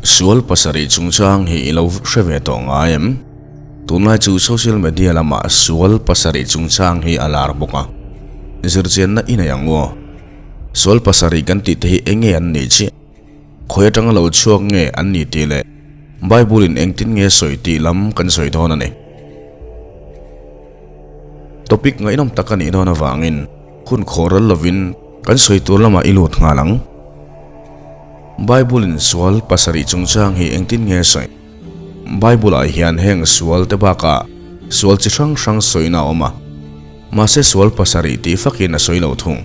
Sual pasarih chungchang hi i lo hre ve tawh ngai em? Tunlai chu social media lamah sual pasarih chungchang hi a lar bawk a, zirchianna i nei ang aw. Sual pasarih kan tih te hi eng nge an nih chiah? Khawi atanga lo chhuak nge an ni tih leh Bible in engtin nge sawi tih lam kan sawi dawn a ni. Topic ngaihnawm tak a nih dawn avangin hun khawhral lovin kan sawi tur lamah i lut nghal ang. Bible in sual pasarih chungchang hi engtin nge sawi? Bible ah hian heng sual te bakah sual chi hrang hrang sawina a awm a, mahse sual pasarih tih fakin a sawi lo thung.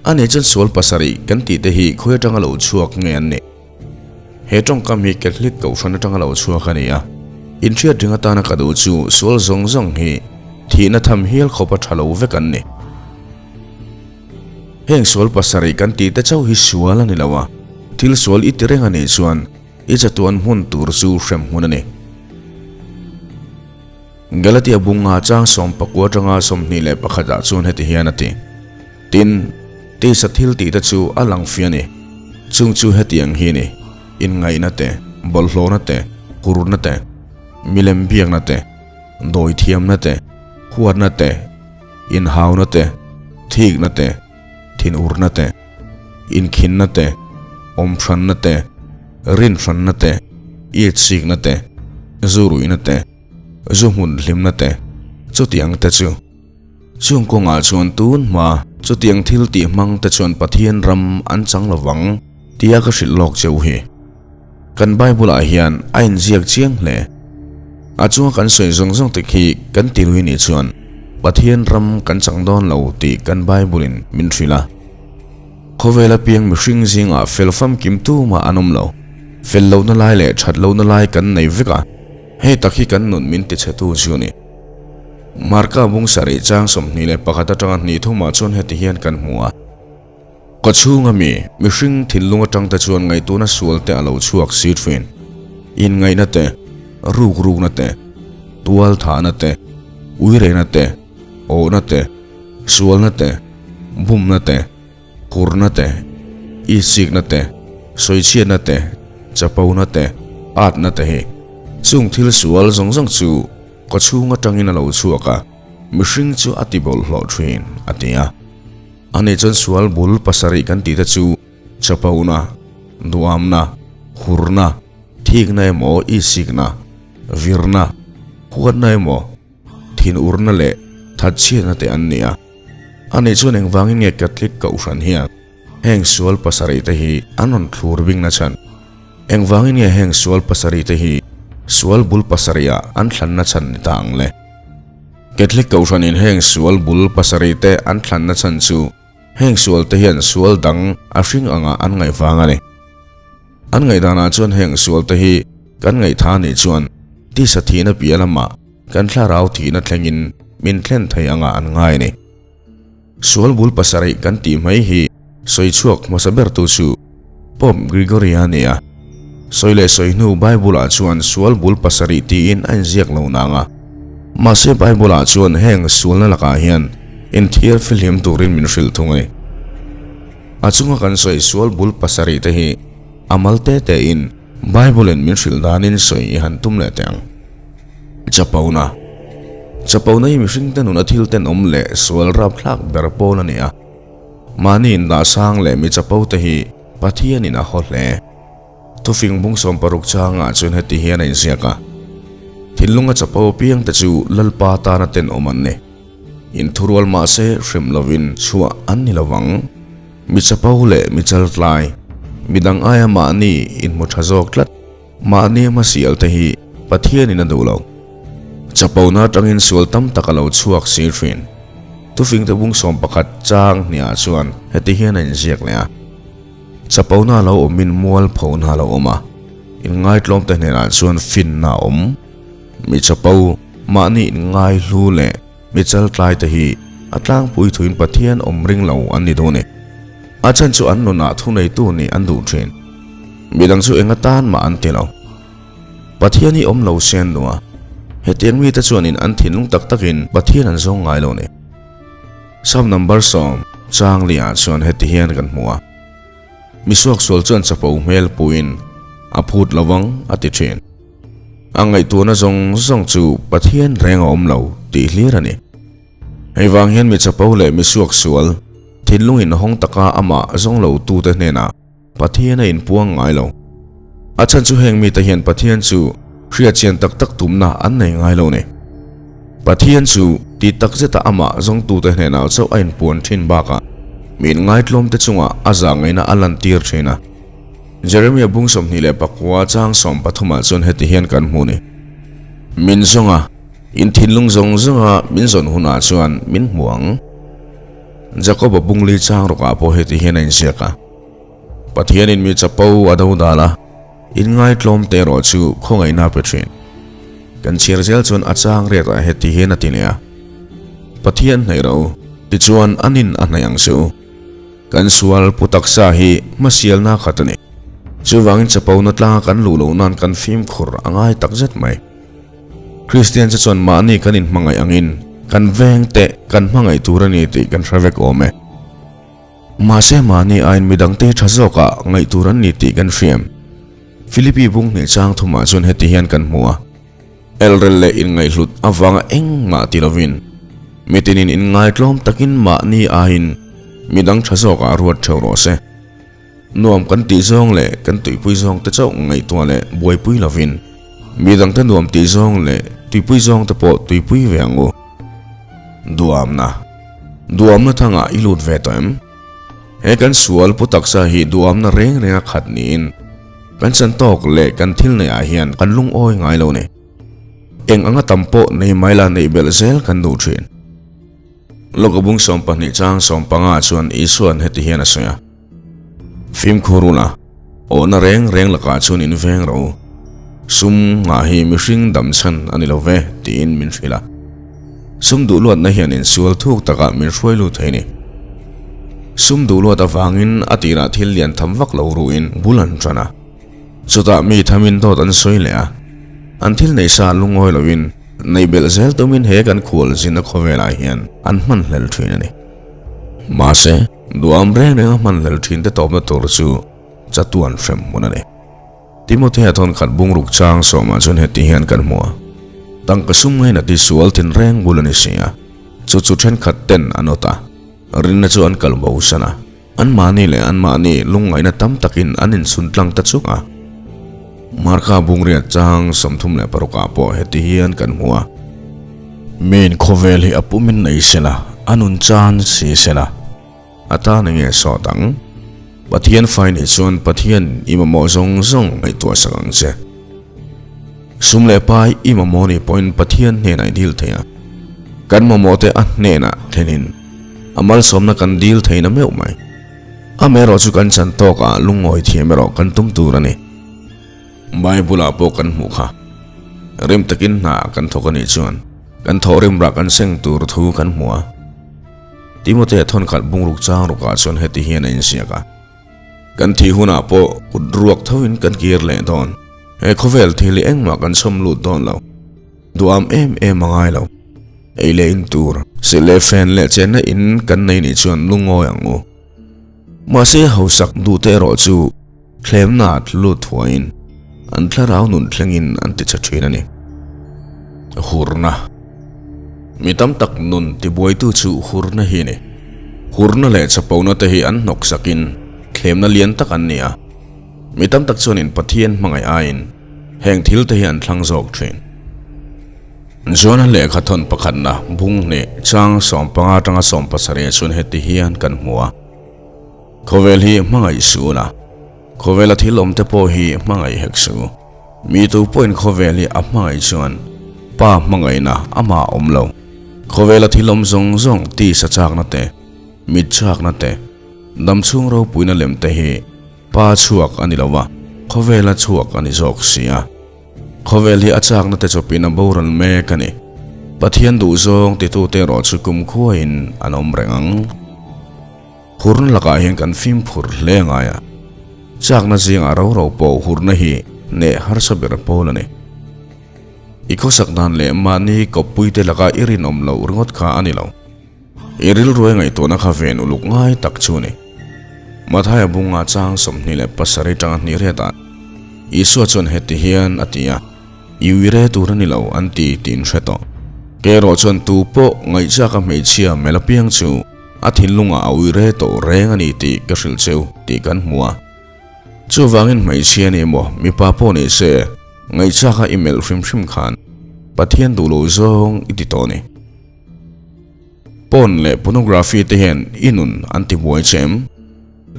A nih chuan sual pasarih kan tih te hi khawi atanga lo chhuak nge an nih? He tawngkam hi Catholic kohhran atanga lo chhuak a ni a, inhriat ring atana ka duh chu sual zawng zawng hi thihna tham hial khawpa tha lo vek an ni. Heng sual pasarih kan tih te chauh hi sual a ni lo a, thil sual i ti reng a nih chuan i chatuan hmun tur chu hrem hmun a ni. Galatia bunga chang 19 atanga 21 ah chuan heti hian a ti. Tin, tisa thil tih te chu a lang fi a ni. Chung chu hetiang hi a ni, inngaihna te, bawlhhlawhna te, hurna te, milem biakna te, dawithiamna te, huatna te, inhauna te, thikna te, thinurna te, inkhinna te, awmhranna te, rinhranna te, itsikna te, zuruihna te, zu hmun hlimna te, chutiang te chu. Chung kawngah chuan tun hma chutiang thil tih hmang te chuan Pathian ram an chang lo vang tia ka hrilh lawk cheu hi. Kan Bible ah hian a inziak chiang hle. A chunga kan sawi zawng zawng te khi kan ti lui nih chuan Pathian ram kan chang dawn lo tih kan Bible in min hrilh a. Khawvela piang mihring zingah fel famkim tumah an awm lo. Fel lohna lai leh that lohna lai kan nei vek a, hei tak hi kan nun min tichhetu chu a ni. Marka bung sarih chang 21 atanga hnih thumah chuan heti hian kan hmu a, Kaw chhunga mi, mihring thinlung atang te chuan ngaihtuahna sual te a lo chhuak si thin. Inngaihna te, ruk rukna te, tual thahna te, uirehna te, awhna te, sualna te, bumna te, hurna te, itsikna te, sawichhiatna te, chapona te, atna te hi. Chung thil sual zawng zawng chu Kaw chhung atangin a lo chhuak a, mihring chu a ti bawlhhlawh thin, a ti a. Ani chuan sual bul pasarih kan tih te chu chapona, duamna, hurna, thikna emaw isikna, virna, huatna emaw, thinurna leh thatchhiatna te an ni a. Ani chuan engvangin nge Catholic Kohhran hian heng sual pasarih te hi an rawn thlur bing nachhan? Engvangin nge heng sual pasarih te hi sual bul pasarih ah an thlan nachhan ni ta ang le? Catholic Kohhranin heng sual bul pasarih te an thlan nachhan chu heng sual te hian sual dang a hring anga an ngaih vang a ni. An ngaihdanah chuan heng sual te hi kan ngaihtha nih chuan tisa thihna piah lamah kan thlarau thihna thlengin min thlen thei anga an ngai a ni. Sual bul pasarih kan tih mai hi sawi chhuak hmasa bertu chu Pope Gregory a ni a. Sawi leh sawi hnu Bible-ah chuan sual bul pasarih tiin a inziak lo nang a. Mahse Bible-ah chuan heng sualna lakah hian inthiar fihlim turin min hrilh thung a ni. A chunga kan sawi sual bul pasarih te hi a mal te tein Bible-in min hrilh danin sawi i han tum leh teh ang. Chapona. Chapona hi mihringte nuna thil tenawm leh sual rapthlak ber pawl a ni a. Mahni indahsang leh mi chapo te hi Pathianin a haw hle. Thufing bung 60 changah chuan heti hian a inziak a, Thinlunga chapo piangte chu Lalpa tana tenawm an ni. Inthurual mahse hrem lovin chhuah an ni lovang. Mi chapo leh mi chaltlai, midang aia mahni inhmu tha zawk tlat. Mahni hmasial te hi Pathianin a duh lo. Chapona atangin sual tam tak a lo chhuak si thin. Tufingte bung 11 chang hniah chuan heti hian a inziak leh a, Chapona a lo awmin mual phona a lo awm a, inngaitlawmte hnenah chuan finna a awm. Mi chapo, mahni inngaihlu leh mi chaltlai te hi a tlangpui thuin Pathian awm ring lo an ni duh a ni. A chhan chu an nunah thuneitu nih an duh thin. Midang chu eng atan mah an ti lo. Pathian hi awm lo se an duh a, hetiang mite chuanin an thinlung tak takin Pathian an zawng ngai lo ni. Psalm number 10 chang liah chuan heti hian kan hmu a. Mi suaksual chuan chapo hmel puiin a phut lo vang, a ti thin. A ngaihtuahna zawng zawng chu Pathian reng a awm lo tih hlir a ni. Hei vang hian mi chapo leh mi suaksual, thinlung inhawng taka amah zawng lo tute hnenah Pathian a inpuang ngai lo. A chhan chu heng mite hian Pathian chu hriatchian tak tak tumna an nei ngai lo ni. Pathian chu ti tak zeta amah zawngtute hnenah chauh a inpuan thin bakah mi inngaitlawmte chungah a zahngaihna a lantir thin a. Jeremia bung 29 chang 13 ah chuan heti hian kan hmu ni. Min zawng a, in thinlung zawng zawnga min zawn hunah chuan min hmu ang. Jakoba bung li chang rawkah pawh heti hian a inziak a. Pathianin mi chapo a do dal a, inngai-tlawm te erawh chu khawngaihna a pe thin. Kan chhiar zel chuan a chang riat ah heti hian a ti leh a, Pathian hnaih rawh u, tichuan a nin a hnaih ang che u. Kan sual pu taksa hi hmasialna khat a ni. Chuvangin chapona tlanga kan luh loh nan kan fimkhur a ngai takzet mai. Kristian che chuan mahni kan inhmangaih angin kan veng teh kan hmangaih tur a ni tih kan hre vek awm e. Mahse mahni aiin midangte tha zawkah ngaih tur an ni tih kan hriam. Philippi bung hnih chang thumah chuan heti hian kan hmu a, Elrel leh inngaihhlut avanga engmah ti lovin, mitinin inngaitlawm takin mahni aiin midang tha zawkah ruat theuh rawh se. Nuam kan tih zawng leh kan tuipui zawng te chauh ngaihtuah leh buaipui lovin, midangte nuam tih zawng leh tuipui zawng te pawh tuipui ve ang u. Duamna. Duamna thangah i lut ve tawh em? He kan sual pu taksa hi duamna reng renga khat niin kan chan tawk leh kan thil neih ah hian kan lungawi ngai lo ni. Eng anga tam pawh nei mai la neih belh zel kan duh thin. Lawka bung 12 chang 15 chuan Isua'n heti hian a sawi a, Fimkhur ula, awhna reng reng lakah chuan in veng rawh u. Sum nghah hi mihring dam chhan a ni lo ve, tiin min hrilh a. Sum duh luatna hian insual thuk takah min hruai lut thei ni. Sum duh luat avangin a tirah thil lian tham vak lo ruhin bul an tan a. Chutah mi thamin dawt an sawi leh a. An thil nei sa lungawi loin neih belh zel tumin he kan khual zinna khawvelah hian an hman hlel thin a ni. Mahse, duham reng renga hman hlel thin te tawpna tur chu chatuan hrem hmun a ni. Timothea thawnkhat bungruk chang sawmah chuan heti hian kan hmu a, Tangka sum ngaina ti sual thin reng bul a ni si a, chu chu thenkhat ten an awt a, rinna chu an kal bo san a, anmahni leh anmahni lungngaihna tam takin an inchhun tlang ta chuk a. Marka bungriat chang 36 ah pawh heti hian kan hmu a. Main khawvel hi a pumin nei sela, a nun chan si sela. A tan enge sawt ang? Pathian fai nih chuan Pathian i mamawh zawng zawng ngaihtuah sak ang che. Sum leh pai i mamawh nih pawhin Pathian hnenah i dil thei a. Kan mamawh te a hnenah thlenin a malsawmna kan dil theihna meuh mai. Amaherawh chu kan chan tawkah lungawi thiam erawh kan tum tur a ni. Bible-ah pawh kan hmuh kha. Rim takin hna kan thawk a nih chuan kan thawhrim rah kan seng tur thu kan hmu a. Timothea thawnkhat bungruk chang rukah chuan heti hian a inziak a, Kan thih hunah pawh kut ruak thoin kan kir leh dawn. He khawvel thil hi engmah kan chhawm lut dawn lo. Duham em em a ngai lo. Ei leh in tur, silh leh fen leh chenna in kan nei nih chuan lungawi ang u. Mahse hausak duhte erawh chu Thlemna lut thuaiin an thlarau nun thlengin an ti chhe thin a ni. Hurna Mi tam tak nun tibuaitu chu hurna hi a ni. Hurna leh chapona te hi an hnawk sakin thlemna lian tak an ni a. Mi tam tak chuanin Pathian hmangaih aiin heng thil te hi an thlang zawk thin. John-a lehkha thawn pakhatna bung hnih chang 15 atanga 17 chuan heti hian kan hmu a. Khawvel hi hmangaih suh la, khawvela thil awm te pawh hi hmangaih hek suh. Mi tu pawhin khawvel hi a hmangaih chuan Pa hmangaihna amah a awm lo. Khawvela thil awm zawng zawng tisa chakna te, mit chakna te, damchhung ropuina lem te hi Pa chhuak a ni lo va, khawvela chhuak a ni zawk si a. Khawvel hi a chakna te chawpin a boral mek a ni. Pathian duhzawng titute erawh chu kumkhuain an awm reng ang. Hurna lakah hian kan fimkhur hle ngai a, chakna zingah ro ro pawh hurna hi hneh harsa ber pawl a ni. I khawsak dan leh mahni kawppuite laka i rinawm loh ringawt kha a ni lo. I rilruai ngaihtuahna kha ven uluk ngai tak chu a ni. Mathaia bunga chang 27 atanga hnih riatah Isua chuan heti hian a ti a, I uire tur a ni lo an ti tiin hre tawh. Kei erawh chuan tu pawh ngaihchaka hmeichhia mel apiang chu a thinlungah a uire tawh reng a ni tih ka hrilh cheu tih kan hmu a. Chuvangin hmeichhia ni emaw mipa pawh ni se ngaihchaka i melh hrim hrim khan Pathian duh lo zawng i ti tawh a ni. Porn leh pornography te hian i nun an ti buai che em?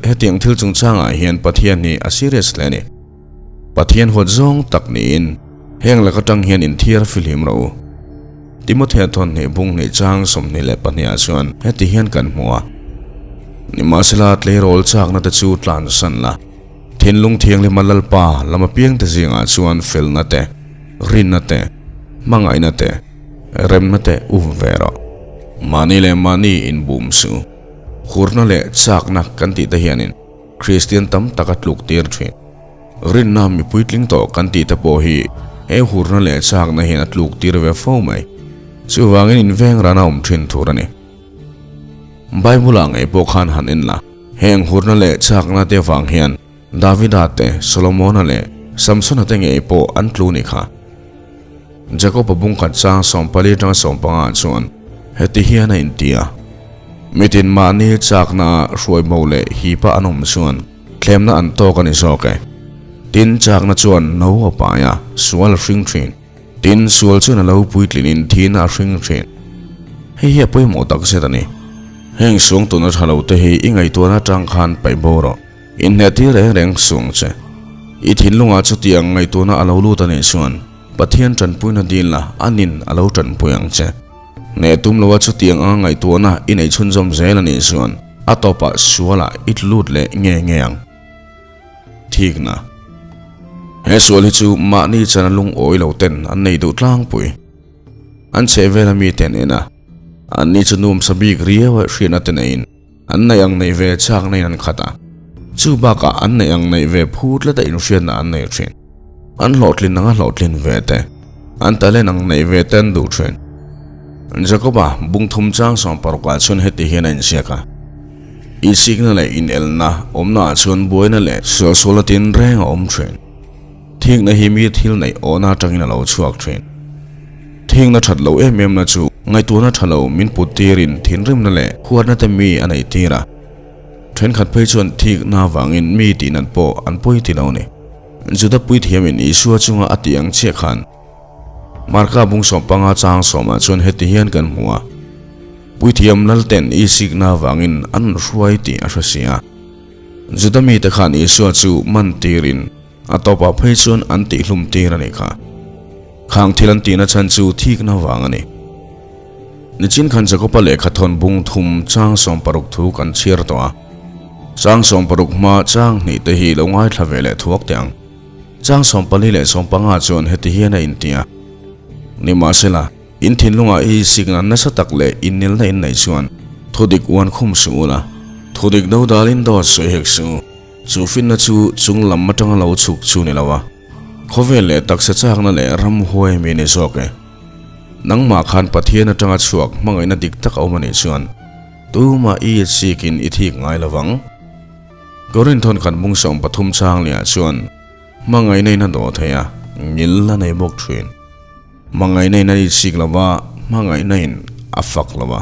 Hetiang thil chungchangah hian Pathian hi a serious hle a ni. Pathian huat zawng tak niin heng lak atang hian inthiar fihlim rawh u. Timothea thawnhnih bung hnih chang 22 ah chuan heti hian kan hmu a, Nimahsela tleirawl chakna te chu tlansan la, thinlung thianghlima Lalpa lam apiangte zingah chuan felna te, rinna te, hmangaihna te, remna te um ve rawh. Mahni leh mahni inbum suh. Hurna leh chakna kan tih te hianin Kristian tam tak a tluk tir thin. Rinna mi puitling tawh kan tih te pawh hi he hurna leh chakna hian a tluk tir ve fo mai. Chuvangin inveng ran a awm thin tur a ni. Bible ah ngei pawh khan han en la, heng hurna leh chakna te vang hian Davida te, Solomona leh Samsona te ngei pawh an tlu ni kha. Jakob-a bungkhat chang 14 atanga 15 ah chuan heti hian a inti a, Mitin mahni chakna ah hruaimo leh hipa an awm chuan thlemna an tawk a ni zawk e. Tin, chakna chuan no a pai a, sual a hring thin. Tin, sual chuan a lo puitlinin thihna a hring thin. Hei hi a pawimawh takzet a ni. Heng suang tuna tha lo te hi i ngaihtuahna atang khan paih bo rawh. Inhne tir reng reng suang che. I thinlungah chutiang ngaihtuahna a lo lut a nih chuan Pathian tanpuina dil la a nin a lo tanpui ang che. Hneh tum loa chutiang anga ngaihtuahna i neih chhunzawm zel a nih chuan a tawpah sualah i tlu lut leh nge nge ang. Thikna. He sual hi chu mahni chana lungawi lo ten an nei duh tlangpui. An chhehvela mite an en a, anni chu nuamsa bik riau a hriatna te neiin An neih ang neih ve chakna in an khat a, chu bakah an neih ang neih ve phu tlat a inhriatna an nei thin. An hlawhtlin anga hlawhtlin ve te, an talent ang neih ve te an duh thin. Jakoba bung thum chang 60 ah chuan heti hian a inziak a, Isikna leh inelna awmna ah chuan buaina leh sualsualna tinreng a awm thin. Thikna hi mi thil neih awhna atangin a lo chhuak thin. Thikna that lo em em na chu ngaihtuahna tha lo min put tirin thinrimna leh huatna te mi a neih tir a. Thenkhat phei chuan thikna avangin mi tih nat pawh an pawi ti lo a ni. Juda puithiamin Isua chunga a tih ang chiah khan Marka bung 15 chang sawmah chuan heti hian kan hmu a, Puithiam lalten isikna avangin an hruai tih a hre si a. Juda mite khan Isua chu man tirin a tawpah phei chuan an tihhlum tir a nih kha. Khang thil an tihna chhan chu thikna vang a ni. Nichin khan Jakoba lehkha thawn bung thum chang 60 thu kan chhiar tawh a. Chang 60 hma chang hnih te hi lo ngaithla ve leh thuak teh ang. Chang 14 leh 15 chuan heti hian a inti a. Nimahsela, In thinlungah i signal nasa tak leh innilna in neih chuan thudik uan khum suh ula, thudik do dalin dawt sawi hek suh u. Chu finna chu chung lam atanga lo chhuk chu ni lo a, khawvel leh taksa chakna leh ram huai mi ni zawk e. Nangmah khan Pathian atanga chhuak hmangaihna dik tak a awm a nih chuan tumah i sikin i thik ngai lo vang. Korinthon khat bung 13 chang lehah chuan hmangaihna in a dawh thei a, ngil a nei bawk thin. Hmangaihna in a insik lo va, hmangaihna in a fak lo va,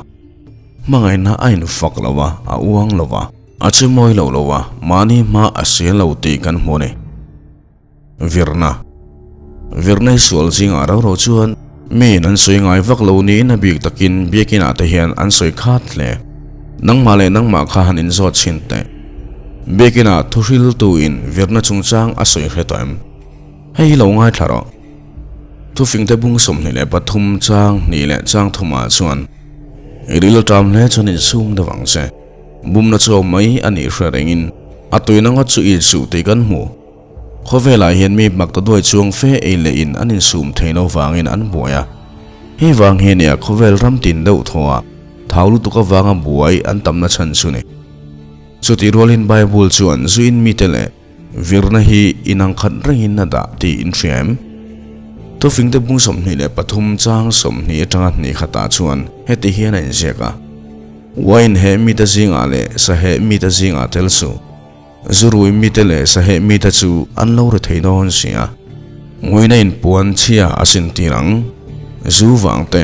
hmangaihna a infak lo va, a uang lo va, a che mawi lo lo va, mahni hma a sial lo tih kan hmu a ni. Virna. Virna hi sual zingah ro ro chuan miin an sawi ngai vak lo niin a bik takin biakinah te hian an sawi khat hle. Nangmah leh nangmah kha han inzawt chhin teh. Biakinah thuhriltu in virna chungchang a sawi hre tawh em? Hei hi lo ngaithla rawh. Thufingte bung 23 chang hnih leh chang thumah chuan i ril ṭam hle chuan insum deuh ang che. Bumna chu awm mai a nih hre rengin a tuina ngawt chu i insuh tih kan hmu. Khawvelah hian mi hmak ta duai chuang fe ei leh in an insum thei lo vangin an buai a. Hei vang hi nia khawvel ram tin deuh thaw a thau lutuk avanga buai an tamna chhan chu ni. Chutih rualin Bible chuan zu in mite leh Virna hi inang khat rengin a dah tih in hria em? Thufingte bung 23 chang 20 atanga hnih khatah chuan heti hian a inziak a, Wine heh mite zingah leh sa heh mite zingah tel suh. Zurui mite leh saheh mite chu an lo ri thei dawn si a. Nguina in puan chhia a sin tir ang. Zu vang te,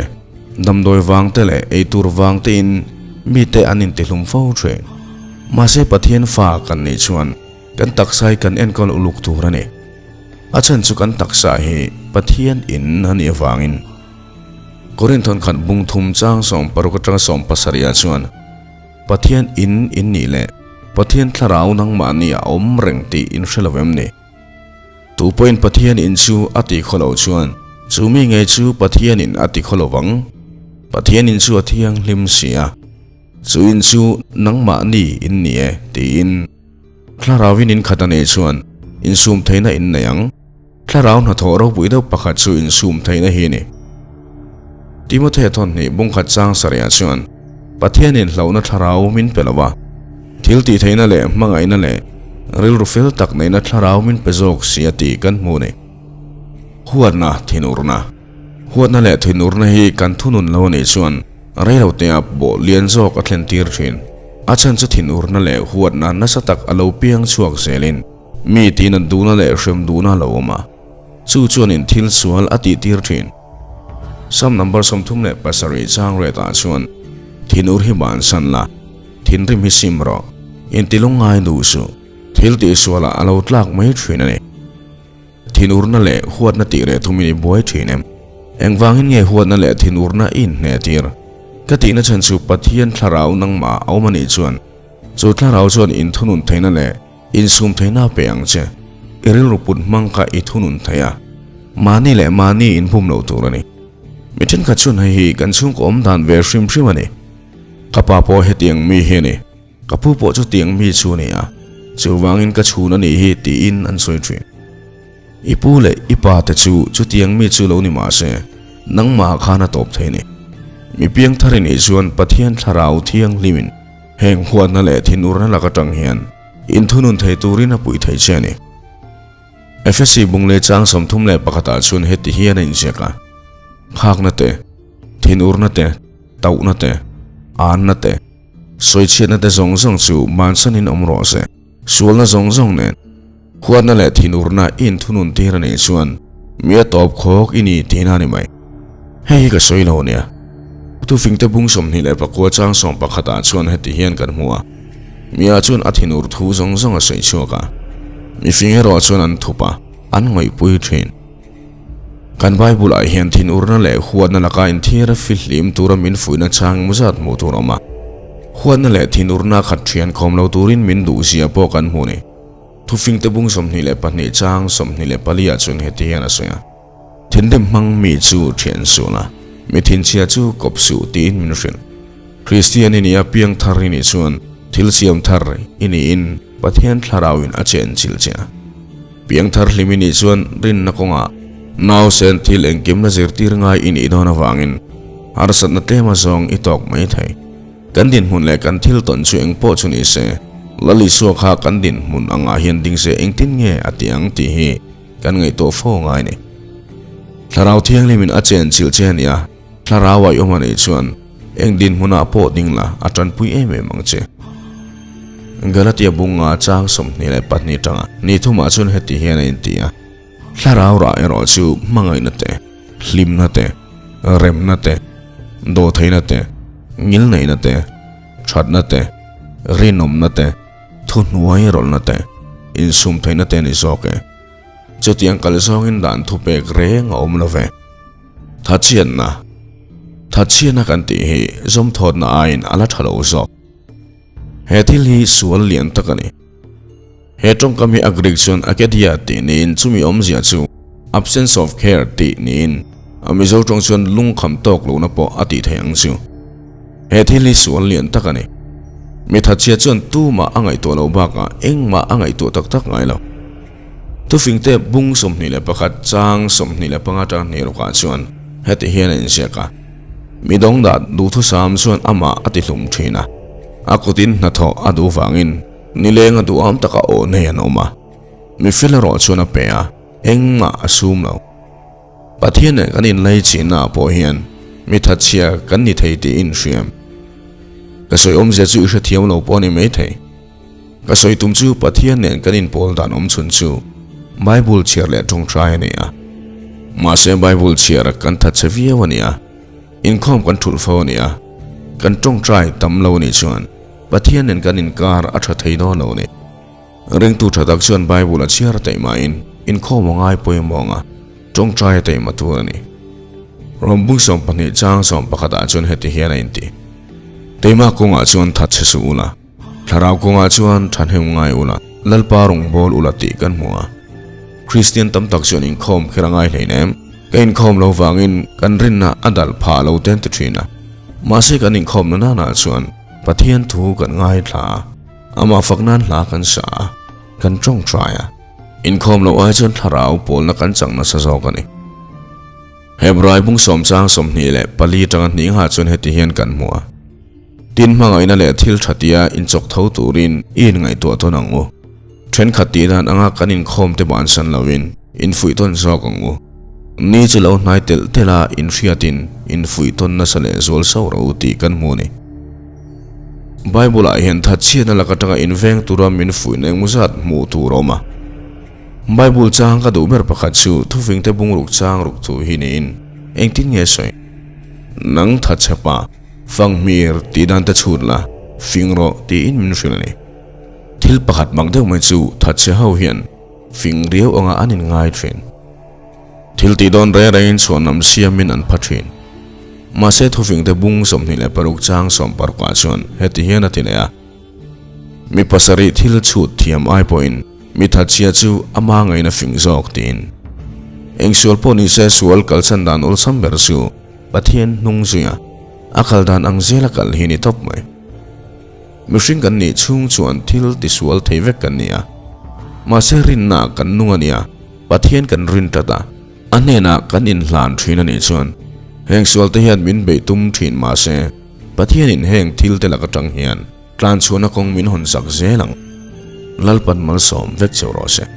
damdawi vang te leh eitur vang te in mite an intihlum fo thin. Mahse Pathian fa kan nih chuan kan taksa hi kan enkawl uluk tur a ni. A chhan chu kan taksa hi Pathian in a nih avangin. Korinthon khat bung thum chang 60 atanga 70 ah chuan Pathian in in nih leh Pathian thlarau nangmahni a awm reng tih in hre lo em ni? Tu pawhin Pathian in chu a ti khaw lo chuan chu mi ngei chu Pathian in a ti khaw lo vang. Pathian in chu a thianghlim si a, chu in chu nangmahni in ni e tiin thlarauin in khat a neih chuan insum theihna in nei ang. Thlarau hnathawh ropui deuh pakhat chu insum theihna hi a ni. Timothea thawnhnih bungkhat chang sarihah chuan Pathianin hlauhna thlarau min pe lo va, thil tih theihna leh hmangaihna leh rilru fel tak neihna thlarau min pe zawk si a tih kan hmu a ni. Huatna thinurna Huatna leh thinurna hi kan thunun lo a nih chuan reilotea bawh lian zawk a thlen tir thin. A chhan chu thinurna leh huatna nasa tak a lo piang chhuak zelin Mi tiin an duhna leh hrem duhna a lo awm a, chu chuanin thil sual a tihtir thin. Sam number 37 chang ret ah chuan, Thinur hi bansan la, thinrim hi sim rawh, intilung ngai duh suh, thil tihsualah a lo tlak mai thin a ni. Thinurna leh huatna tih reh thumin i buai thin em? Engvangin nge huatna leh thinurna i inhne tir? Ka tihna chhan chu Pathian thlarau nangmah a awm a nih chuan, chu thlarau chuan inthunun theihna leh Insum theihna pe ang che. I rilru put hmang kha i thunun thei a, mahni leh mahni inbum lo tur a ni. Mi thenkhat chuan hei hi kan chhungkaw awm dan ve hrim hrim a ni. Ka pa pawh hetiang mi hi a ni, ka pu pawh chutiang mi chu a ni a, chuvangin ka chhun a nih hi tiin an sawi thin. I pu leh i pa te chu chutiang mi chu lo ni mah se, nangmah khan a tawp thei a ni. Mi piangthar i nih chuan Pathian thlarau thianghlimin heng huatna leh thinurna lak atang hian inthunun thei turin a puih thei che a ni. Efesi bung leh chang 31 ah chuan heti hian a inziak a, Khakna te, thinurna te, tauhna te, anna te, sawichhiatna te zawng zawng chu mansanin awm rawh se. Sualna zawng zawng nen huatna leh thinurna i inthunun tir a nih chuan mi a tawp khawk i ni tihna a ni mai. Hei hi ka sawi lo nia. Thufingte bung 29 chang 11 ah chuan heti hian kan hmu a, Mia chuan a thinur thu zawng zawng a sawi chhuak a, mifing erawh chuan an thup a, an ngawihpui thin. Kan Bible ah hian thinurna leh huatna laka inthiar a fihlim tura min fuihna chang emaw zat hmuh tur a awm a. Huatna leh thinurna khat thian khawm lo turin min duh zia pawh kan hmu ni. Thufingte bung 22 chang 24 ah chuan heti hian a sawi a, Thinrim hmang mi chu thian suh la, mi thinchhia chu kawp suh tiin min hrilh. Kristian i nih a piang thar i nih chuan thil siam thar i niin Pathian thlarauin a chen chilh che a. Piangthar hlim i nih chuan rinna kawngah nausen thil engkimna zirtir ngai i nih dawn avangin harsatna tlema zawng i tawk mai thei. Kan dinhmun leh kan thil tawn chu eng pawh chu ni se, Lal Isua kha kan dinhmun angah hian ding se engtin nge a ti ang tih hi kan ngaihtuah fo ngai a ni. Thlarau Thianghlimin a chen chilh che a nia, Thlarau a i awm a nih chuan eng dinhmunah pawh ding la a tanpui em em ang che. Galatia bunga chang 22 tanga ni thumah chuan heti hian a inti a, Thlarau rah erawh chu hmangaihna te, hlimna te, remna te, dawhtheihna te, ngilneihna te, thatna te, rinawmna te, thuhnuai rawlhna te, insumtheihna te a ni zawk e. Chutiang kal zawngin dan thupek reng a awm lo ve. Thatchhiatna Thatchhiatna kan tih hi zawmthawtna aiin a la tha lo zawk. He thil hi sual lian tak a ni. He tawngkam hi a Greek chuan akedia tih niin chumi awmzia chu absence of care tih niin a Mizo tawng chuan lungkham tawk lohna pawh a tih theih ang chu. He thil hi sual lian tak a ni. Mi thatchhia chuan tumah a ngaihtuah loh bakah engmah a ngaihtuah tak tak ngai lo. Thufingte bung 21 chang 25 tang hnih rukah chuan heti hian a inziak a, Mi dawngdat duhthusam chuan amah a tihlum thin a, a kutin hnathawh a duh vangin nileng a duham taka aw nei an awm a, mi fel erawh chuan a pe a, engmah a sum lo. Pathian nen kan inlei chinnaah pawh hian mi thatchhia kan ni thei tih i inhriam. Ka sawi awmzia chu i hrethiam lo pawh a ni maithei. Ka sawi tum chu Pathian nen kan inpawl dan awm chhun chu Bible chhiar leh tawngtai a ni a. Mahse Bible chhiar kan thatchhe viau a ni a, inkhawm kan thulh fo a ni a, kan tawngtai tam lo a nih chuan Pathian nen kan inkar a tha thei dawn lo a ni. Ringtu tha tak chuan Bible a chhiar a taih mahin inkhawm a ngai pawimawh ang a, tawngtai a taih ma tur a ni. Rom bung 12 chang 11 ah chuan heti hian a inti, Keimah kawngah chuan thatchhe suh ula, Thlarau kawngah chuan thahnem ngai ula, Lalpa rawngbâwl ula tih kan hmu a. Kristian tam tak chuan inkhâwm kher a ngai hlein em? Ka inkhâwm lo vangin kan rinna a dal phah lo ten ti ṭhin a. Mahse kan inkhâwmna nânah chuan Pathian thu kan ngaithla a, amah fak nân hla kan sa a, kan ṭawngṭai a. Inkhâwm loh ai chuan thlarau pâwlna kan chang nasa zâwk a ni. Hebrai bung sawmchang 24 aṭanga hningah chuan heti hian kan hmu a. Tin hmangaihna leh thil tha tia inchawk tho turin i inngaihtuah tawn ang u. Thenkhat tih dan anga kan inkhawm te bansan loin infuih tawn zawk ang u. Ni chu lo hnai telh telh a inhriatin infuih tawn nasa leh zual sauh rawh u tih kan hmu a ni. Bible ah hian thatchhiatna lak atanga inveng tura min fuihna engmaw zat hmuh tur a awm a. Bible chang ka duh ber pakhat chu thufingte bungruk chang ruk thu hi niin engtin nge sawi? Nang thatchhepa. Fanghmir tih dan te chhut la, fing rawh tiin min hrilh a ni. Thil pakhat mak deuh mai chu thatchhe ho hian fing riau anga an inngai thin. Thil tih dawn reng rengin chhuanlam siamin an pha thin. Mahse thufingte bung 26 chang 16 ah chuan heti hian a ti leh a, Mi pasarih thil chhut thiam ai pawhin mi thatchhia chu ama ngaihna fing zawk tiin. Eng sual pawh nise sual kalsan dan awlsam ber chu Pathian hnung zuia a kal dan ang zela kal hi ni tawp mai. Mihring kan nih chhung chuan thil tisual thei vek kan ni a. Mahse rinna kan nung a nia, Pathian kan rin tat a, a hnenah kan inhlan thin a nih chuan heng sual te hian min beih tum thin mahse Pathianin heng thil te lak atang hian tlanchhuahna kawng min hawn sak zel ang. Lalpan malsawm vek cheu rawh se.